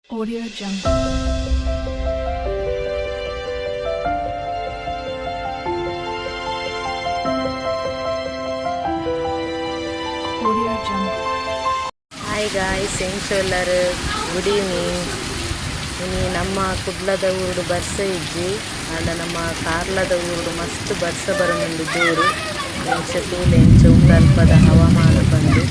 Audio Jungle. Audio Jungle. Hi guys, ಎಂಚೊಲ್ಲರ್? Good evening. ಇನಿ ನಮ್ಮ ಕುಡ್ಲದ ಊರುಡು ಬರ್ಸ ಇಜ್ಜಿ, ಆಂಡ ನಮ್ಮ ಕಾರ್ಲದ ಊರುಡು ಮಸ್ತ್ ಬರ್ಸ ಬರೊಂದುಂಡು ಜೋರು. ಎಂಚ ತೂಲೆ, ಎಂಚ ಉಂಡು ಅಲ್ಪದ ಹವಾಮಾನ ಪಂದ್.